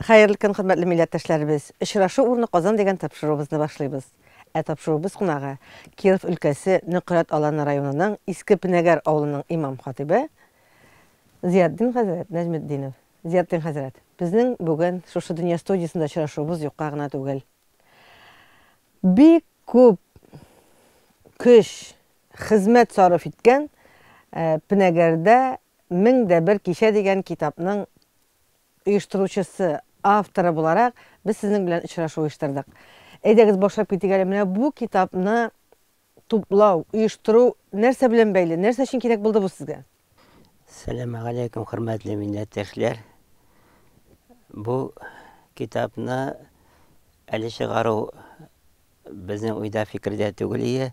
Хәерле көн, хөрмәтле милләттәшләребез! Очрашу урыны Казан дигән тапшыруыбызны башлыйбыз. Ә тапшыруыбыз кунагы Киров өлкәсе Нөкрәт Аланы районының Иске Пенәгәр авылының имам-хатыйбы Зиятдин хәзрәт Нәҗметдинов. Зиятдин хәзрәт, безнең бүген шушы Дөнья студиясендә очрашуыбыз юкка гына түгел. Бик күп көч, хезмәт сарыф иткән Пенәгәрдә 1001 кичә дигән китапның оештыручысы, авторы буларак, без сезнең белән очрашу оештырдык. Әйдәгез, башлап китик әле. Менә бу китапны туплау, оештыру нәрсә белән бәйле? Нәрсә өчен кирәк булды бу сезгә? Сәламәгаләйкүм, хөрмәтле милләттәшләр! Бу китапны әле чыгару Безнең уйда, фикердә түгел ие.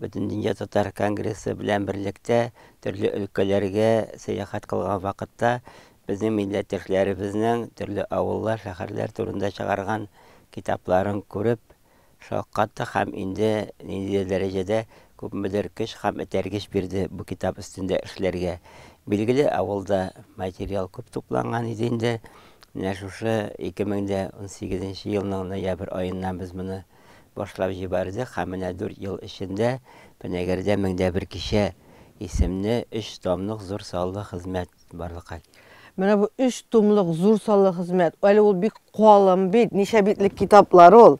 Бөтендөнья татар конгрессы белән берлектә төрле өлкәләргә сәяхәт кылган вакытта безнең милләттәшләребезнең төрле авыллар, шәһәрләр турында чыгарган китапларын күреп шаккаттык һәм инде ниндидер дәрәҗәдә күпмедер көч һәм этәргеч бирде бу китап өстендә эшләргә. Билгеле, авылда материал күп тупланган иде инде. Менә шушы 2018 елның ноябрь аеннан без моны башлап җибәрдек һәм менә 4 ел эчендә Пенәгәрдә 1001 кичә исемле өч томлык зур саллы хезмәт барлыкка килде. Менә бу өч томлык зур саллы хезмәт, әле ул бик калын бит, ничә битлек китаплар ул?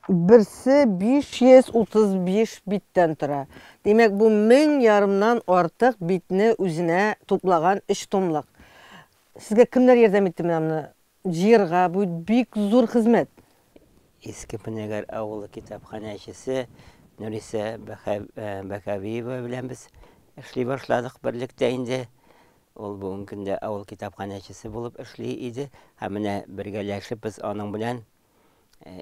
Берсе 535 биттән тора. Димәк, бу мең ярымнан артык битне үзенә туплаган өч томлык. Сезгә кемнәр ярдәм итте менә моны җыярга? Бу бит бик зур хезмәт. Иске Пенәгәр авылы китапханәчесе Нурисә Бәхәвиева белән без эшли башладык берлектә инде. Ул бүгенге көндә авыл китапханәчесе булып эшли иде. Һәм менә бергәләшеп без аның белән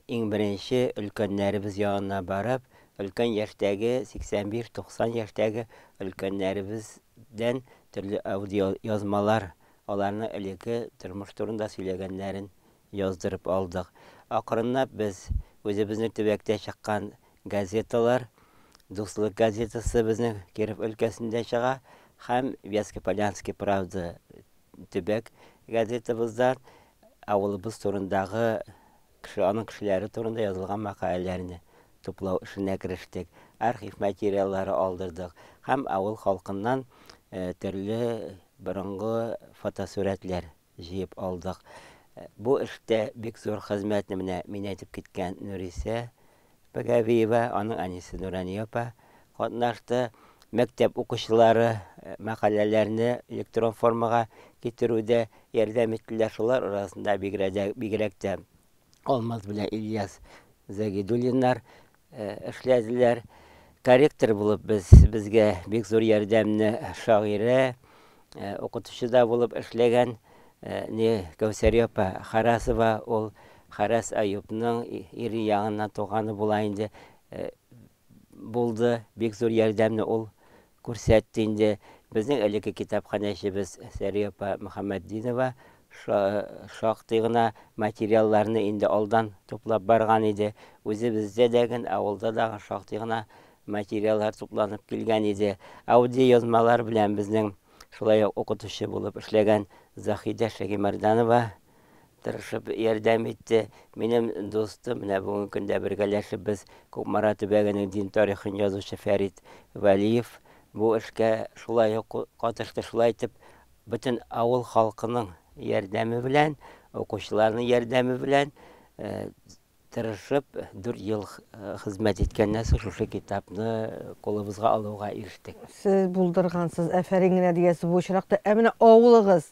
Иң беренче өлкәннәребез янына барып, өлкән яшьтәге, 85-90 яшьтәге өлкәннәребездән төрле аудиоязмалар, аларның элекке тормыш турында сөйләгәннәрен яздырып алдык. Акрынлап без үзебезнең төбәктә чыккан газеталар, Дуслык газетасы безнең Киров өлкәсендә чыга һәм Вятскополянская правда төбәк газетабызда авылыбыз турындагы кеше, аның кешеләре турында язылган мәкаләләрне туплау эшенә керештек, архив материаллары алдырдык һәм авыл халкыннан төрле борынгы фотосурәтләр җыеп алдык. Бу эштә бик зур хезмәтне менә мин әйтеп киткән Нурисә Бәгәвиева, аның әнисе Нурания апа катнашты. Мәктәп укучылары мәкаләләрне электрон формага китерүдә ярдәм иттеләр. Шулар арасында бигрәк тә Алмаз белән Ильяс Загидуллиннар эшләделәр. Корректор булып без безгә бик зур ярдәмне шагыйрә, укытучы да булып эшләгән не Кәүсәрия апа Харасова, ул Харас Аюпның ире ягыннан туганы була инде, булды. Бик зур ярдәмне ул күрсәтте инде. Безнең элекке китапханәчебез Сәрия апа Мөхәммәтдинова шактый гына материалларны инде алдан туплап барган иде. Үзебездә дә ген, авылда да шактый гына материаллар тупланып килгән иде. Аудиоязмалар белән безнең шулай ук укытучы булып эшләгән Заһидә Шәһимәрданова тырышып ярдәм итте. Минем дустым, менә бүгенге көндә бергәләшеп без Кукмара төбәгенең дин тарихын язучы Фәрит Вәлиев бу эшкә шулай ук катышты. Шулай итеп, бөтен авыл халкының ярдәме белән, укучыларның ярдәме белән тырышып, 4 ел хезмәт иткәннән соң шушы китапны кулыбызга алуга ирештек. Сез булдыргансыз, афәрин генә диясе бу очракта. Ә менә авылыгыз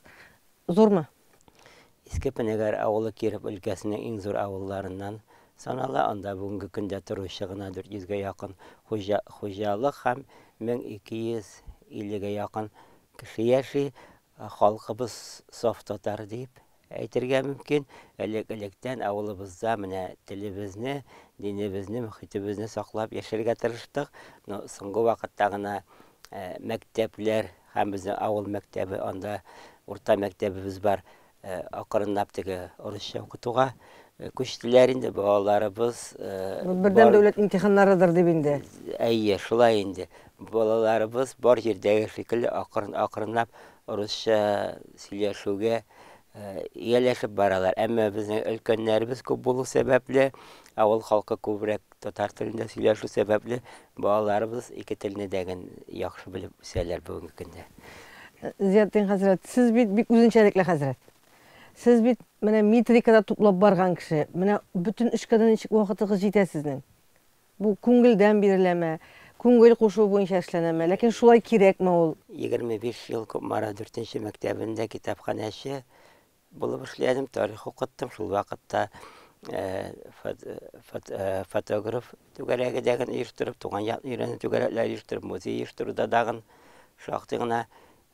зурмы? Иске Пенәгәр авылы Киров өлкәсенең иң зур авылларыннан санала. Анда бүгенге көндә торучы гына 400 гә якын хуҗалык һәм 1250 гә якын кеше яши. Халкыбыз саф татар дип әйтергә мөмкин. Элек-электән авылыбызда менә телебезне, динебезне, мөхитебезне саклап яшәргә тырыштык. Но соңгы вакытта гына мәктәпләр һәм безнең авыл мәктәбе, анда урта мәктәбебез бар, акрынлап теге русча укытуга күчтеләр инде балаларыбыз. Бердәм дәүләт имтиханнарыдыр дип инде. Әйе, шулай инде. Балаларыбыз бар җирдәге шикелле акрын-акрынлап русча сөйләшүгә Ияләшеп баралар. Әмма безнең өлкәннәребез күп булу сәбәпле, авыл халкы күбрәк татар телендә сөйләшү сәбәпле, балаларыбыз ике телне дә яхшы белеп үсәләр бүгенге көндә. Зиятдин хәзрәт, сез бит бик үзенчәлекле хәзрәт. Сез бит менә метрикада туплап барган кеше. Менә бөтен эшкә дә ничек вакытыгыз җитә сезнең? Бу күңелдән биреләме, күңел кушуы буенча эшләнәме? Ләкин шулай кирәкме ул? 25 ел Кукмара 4 мәктәбендә китапханәче булып эшләдем, тарих укыттым. Шул вакытта фотограф түгәрәге дәген оештырып, туган якны өйрәнү түгәрәкләре оештырып, музей оештыруда дагын шактый гына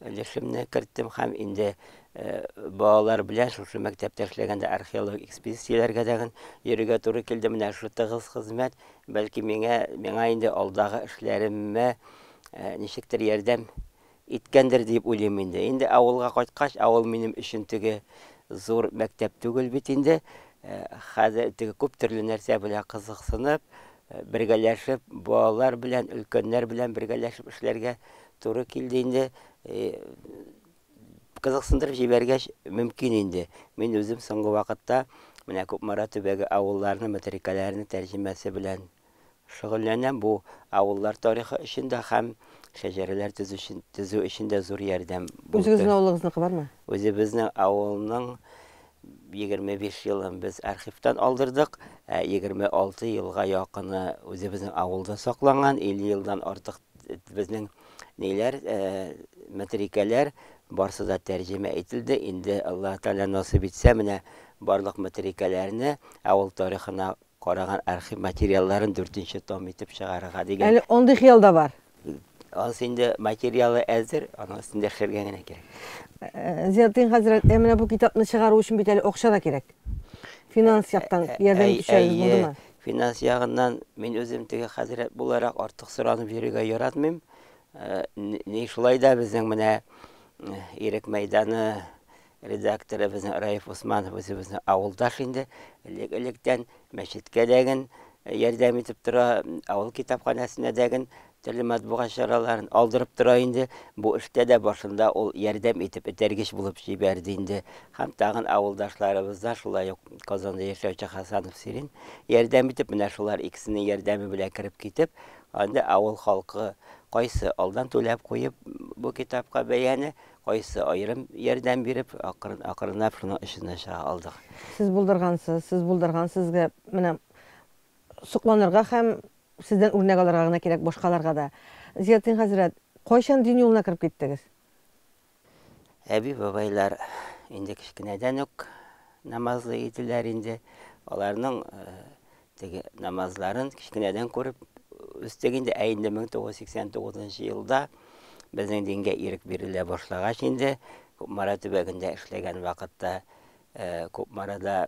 өлешемне керттем һәм инде балалар белән шушы мәктәптә эшләгәндә археологик экспедицияләргә дә йөрергә туры килде. Менә шушы тыгыз хезмәт, бәлки миңа инде алдагы эшләремә ничектер ярдәм иткәндер дип уйлыйм инде. Инде авылга кайткач, авыл минем өчен теге зур мәктәп түгел бит инде. Хәзер теге күп төрле нәрсә белән кызыксынып, бергәләшеп, балалар белән, өлкәннәр белән бергәләшеп эшләргә туры килде инде. Кызыксындырып җибәргәч мөмкин инде. Мин үзем соңгы вакытта менә Кукмара төбәге авылларының метрикәләренең тәрҗемәсе белән шөгыльләнәм. Бу авыллар тарихы өчен дә һәм шәҗәрәләр төзү өчен дә зур ярдәм булды. Үзегезнең авылыгызныкы бармы? Үзебезнең авылның 25 елын без архивтан алдырдык, ә 26 елга якыны үзебезнең авылда сакланган, 50 елдан артык безнең ниләр, метрикәләр, барсы да тәрҗемә ителде. Инде Аллаһ Тәгалә насыйп итсә, менә барлык метрикәләрне авыл тарихына караган архив материалларын 4 том итеп чыгарырга дигән. Әле андый хыял да бар. Анысы инде материалы әзер, аның өстендә эшләргә генә кирәк. Зиятдин хәзрәт, ә менә бу китапны чыгару өчен бит әле акча да кирәк. Финанс яктан ярдәм итүчеләрегез булдымы? Финанс ягыннан мин үзем теге хәзрәт буларак артык соранып йөрергә яратмыйм. Ни шулай да безнең менә Ирек мәйданы редакторы безнең Раиф Усманов үзебезнең авылдаш инде. Элек-электән мәчеткә дәген ярдәм итеп тора, авыл китапханәсенә дәген төрле матбугат чараларын алдырып тора инде. Бу эштә дә башында ул ярдәм итеп этәргеч булып җибәрде инде. Һәм тагын авылдашларыбызда шулай ук Казанда яшәүче Хасанов Сирин ярдәм итеп, менә шулар икесенең ярдәме белән кереп китеп, анда авыл халкы кайсы алдан түләп куеп бу китапка бәяне, кайсы аерым ярдәм биреп, акрын акрынлап шуның эченнән чыга алдык. Сез булдыргансыз, сез булдырган сезгә менә сокланырга һәм сездән үрнәк алырга гына кирәк башкаларга да. Зиятдин хәзрәт, кайчан дин юлына кереп киттегез? Әби бабайлар инде кечкенәдән үк намазлы иделәр инде. Аларның теге намазларын кечкенәдән күреп үстек инде. Ә инде 1989 елда безнең дингә ирек бирелә башлагач инде Кукмара төбәгендә эшләгән вакытта Кукмарада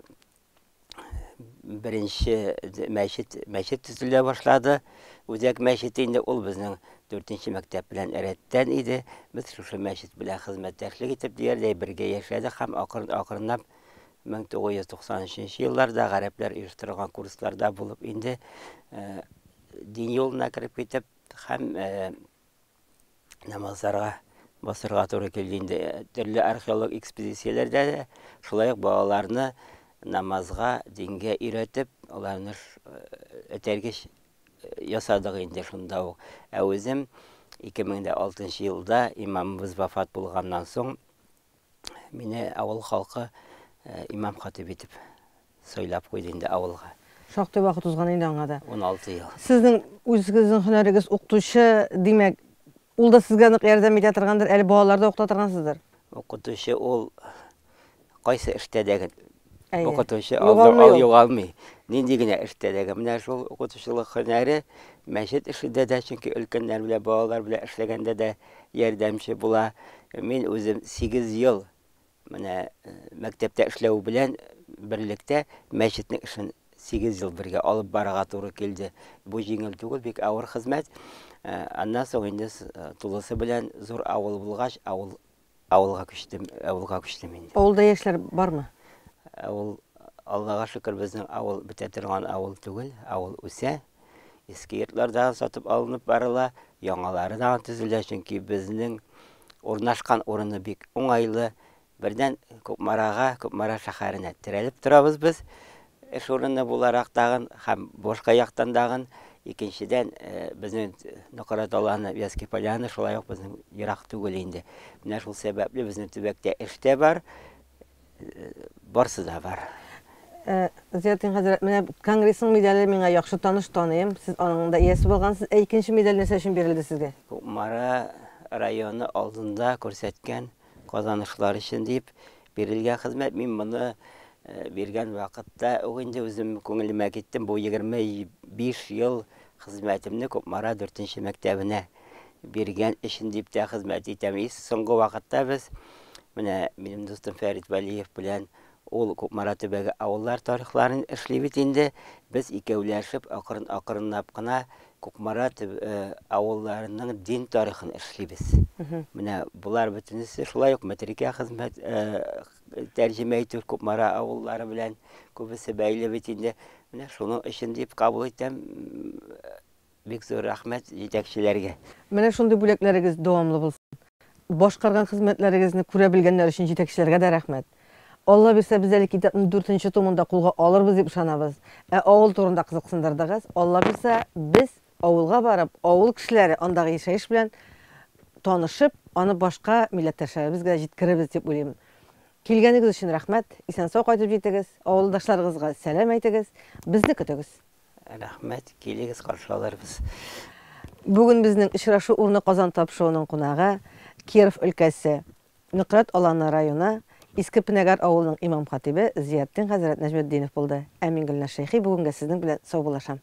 беренче мәчет төзелә башлады. Үзәк мәчет инде ул безнең 4 мәктәп белән рәттән иде. Без шушы мәчет белән хезмәттәшлек итеп диярләй бергә яшәдек һәм акрын-акрынлап 1993 елларда гарәпләр оештырган курсларда булып инде дин юлына кереп китеп һәм намазларга басырга туры килде инде. Төрле археолог экспедицияләрдә дә шулай ук балаларны намазга, дингә өйрәтеп, аларны этәргеч ясадык инде шунда ук. Ә үзем 2006 елда имамыбыз вафат булганнан соң мине авыл халкы имам хатиб итеп сайлап куйды инде авылга. Шактый вакыт узган инде аңа да. 16 ел. Сезнең үзегезнең һөнәрегез укытучы, димәк, ул да сезгә нык ярдәм итә торгандыр, әле балалар да укыта торгансыздыр. Укытучы ул кайсы эштә дә укытучы ал югалмый. Нинди генә эштә дә менә шул укытучылык һөнәре мәчет эшендә дә, чөнки өлкәннәр белән, балалар белән эшләгәндә дә ярдәмче була. Мин үзем 8 ел менә мәктәптә эшләү белән берлектә мәчетнең эшен 8 ел бергә алып барырга туры килде. Бу җиңел түгел, бик авыр хезмәт. Аннан соң инде тулысы белән зур авыл булгач, авылга күчтем, авылга күчтем инде. Авылда яшьләр бармы? Авыл, Аллага шөкер, безнең авыл бетә торган авыл түгел, авыл үсә. Иске йортлар да сатып алынып барыла, яңалары да төзелә, чөнки безнең урнашкан урыны бик уңайлы. Бердән Кукмарага, Кукмара шәһәренә терәлеп торабыз без, эш урыны буларак тагын һәм башка яктан тагын. Икенчедән, безнең Нократ Аланы, Вятский Поляны шулай ук безнең ерак түгел инде. Менә шул сәбәпле безнең төбәктә эш тә бар, барсы да бар. Зиятдин хәзрәт, менә конгрессның медале миңа яхшы таныш, таныйм. Сез аның да иясе булгансыз. Ә икенче медаль нәрсә өчен бирелде сезгә? Кукмара районы алдында күрсәткән казанышлар өчен дип бирелгән хезмәт. Мин моны биргән вакытта ук инде үзем күңелемә киттем. Бу 25 ел хезмәтемне Кукмара 4 мәктәбенә биргән өчен дип тә хезмәт итәм. И соңгы вакытта без менә минем дустым Фәрит Вәлиев белән, ул Кукмара төбәге авыллар тарихларын эшли бит инде. Без икәүләшеп акрын-акрынлап кына Кукмара авылларының дин тарихын эшлибез. Менә болар бөтенесе шулай ук метрикә хезмәт тәрҗемә итү Кукмара авыллары белән күбесе бәйле бит инде. Менә шуның өчен дип кабул итәм. Бик зур рәхмәт җитәкчеләргә. Менә шундый бүләкләрегез дәвамлы булсын. Башкарган хезмәтләрегезне күрә белгәннәр өчен җитәкчеләргә дә рәхмәт. Алла бирсә, без әле китапның дүртенче томын да кулга алырбыз дип ышанабыз. Ә авыл турында кызыксындырдыгыз. Алла бирсә, без авылга барып, авыл кешеләре, андагы яшәеш белән танышып, аны башка милләттәшләребезгә дә җиткерербез дип уйлыйм. Килгәнегез өчен рәхмәт. Исән-сау кайтып җитегез. Авылдашларыгызга сәлам әйтегез. Безне көтегез. Рәхмәт, килегез, каршы алырбыз. Бүген безнең очрашу урыны Казан тапшыруының кунагы, Киров өлкәсе, Нократ Аланы районы, Иске Пенәгәр авылының имам-хатибе Зиятдин хәзрәт Нәҗметдинов булды. Ә мин Гөлназ Шәйхи бүгенгә сезнең белән саубуллашам.